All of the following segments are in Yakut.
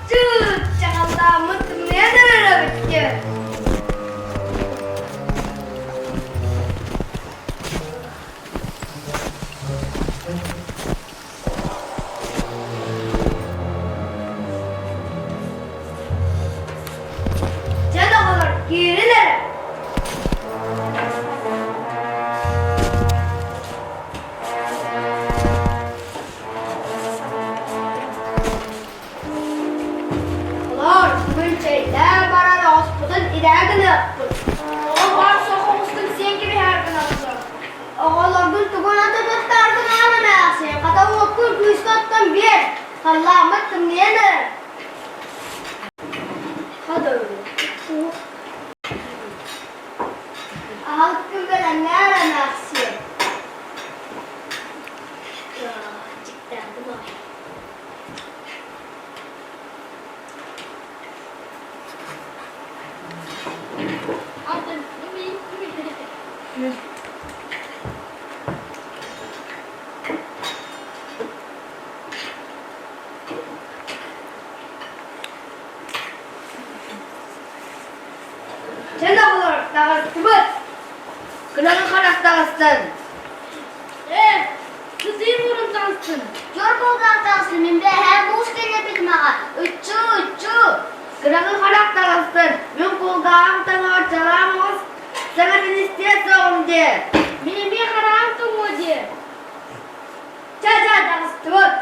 Чыыт, чаҕыллааммыт тымныйан эрэр эбиккин. Дьэ доҕолор, киирин эрэ. Оҕолоор, бүгүн чэйдээн баран оҕуспутун идээ гыныахпыт. Оҕо баар суох оҕустун сиэн кэбиһээр гыналлар. Оҕолоргун тугун атытыттааргын аан эмээхсин, хата уоккун күүскэ оттон биэр, халлааммыт тымныйан эрэр. Аһылыккын бэлэмнээр эмээхсиэн. Чэ оҕолор, таҕыстыбыт. Кыраҕы харах таҕыстын. Ээ, сытыы мурун таҕыстын. Чор кулгаах таҕыстын, мин бэһээ муус кэллэппитим аҕа. Ыччуу, ыччуу. Кыраҕы харах таҕыстын, мин кулгааҕым таҥаҕар чалаам оҕус, саҥатын истиэ суоҕум диэ. Мин эмиэ хараҕым тоҥуо диэ. Чэ, чэ, таҕыстыбыт.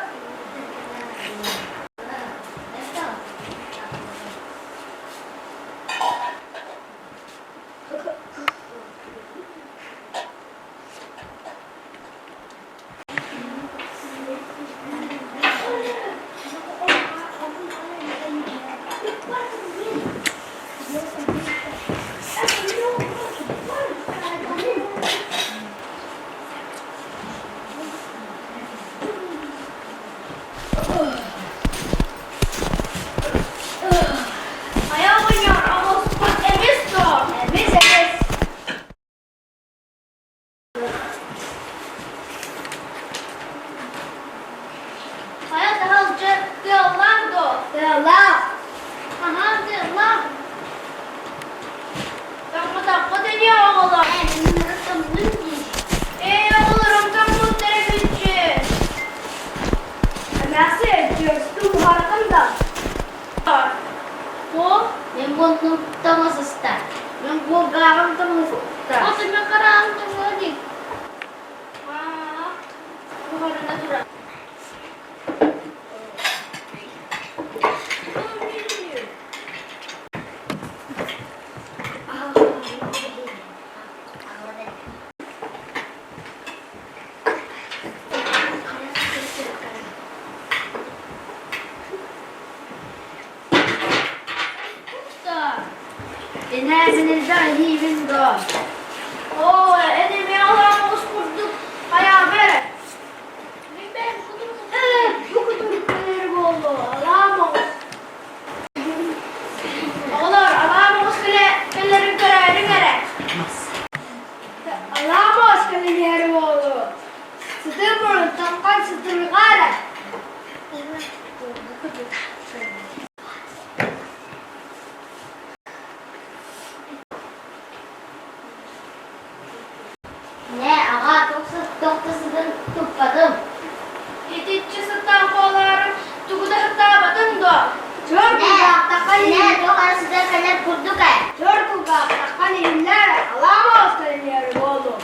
Хайа оҕонньор, оҕуспут эмис дуо? Эмис, эмис. Хайа таһалдьы тыаллаах дуо? Тыаллаах. Аһаа, тыаллаах. Тоҥмотоххут ини оҕолор. Ээ, оҕолорум тоҥмуттара мүччү. Эмээхсин, түөстүү уһаатым да. Туох? Мин муннум тоҥо сыста. Мин кулгааҕым тоҥуста. Аты мен хараҕым тоҥуо дии. Аа, буһарына турар. Инээбинилбэ дуо? Оо, эн эмиэ олорон оҕус курдук хайаабы эрэ. Ээ, бу кутурук кэлэр буолуо, алаам оҕус. Оҕолор, алаам оҕус кэлэрин көрөөрүҥ эрэ. Алаам оҕус кэлэн иһэр буолуо. Сытыы мурун таҥхан сытырҕа эрэ. Нэ, аҕа, туох да сытын туппатым. Итиччэ сыттаах буолаары тугу да сыттаабатыҥ дуо? Чөр кулгаахтахха Нэ, туох эрэ сытар кэлэр курдук ээ. Чөр кулгаахтахха иһиллэр, алаам оҕус кэлэн иһэр буолуо.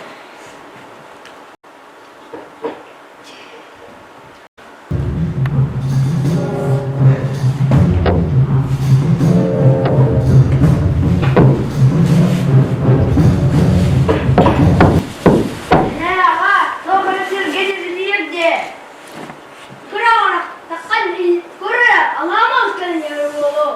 Ээ, аҕа, туох эрэ сиргэ дьүрүлүйэр дии. Кыра оҕонохтоххо көр эрэ, алаам оҕус кэлэн иһэр буолуо.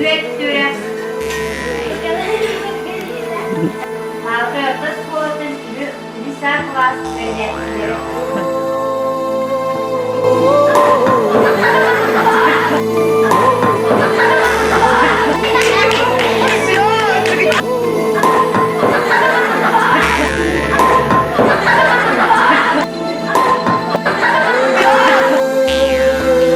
Бүөттүрэ. Салгыы орто оскуолатын үһүс А кылаас үөрэнээччилэрэ.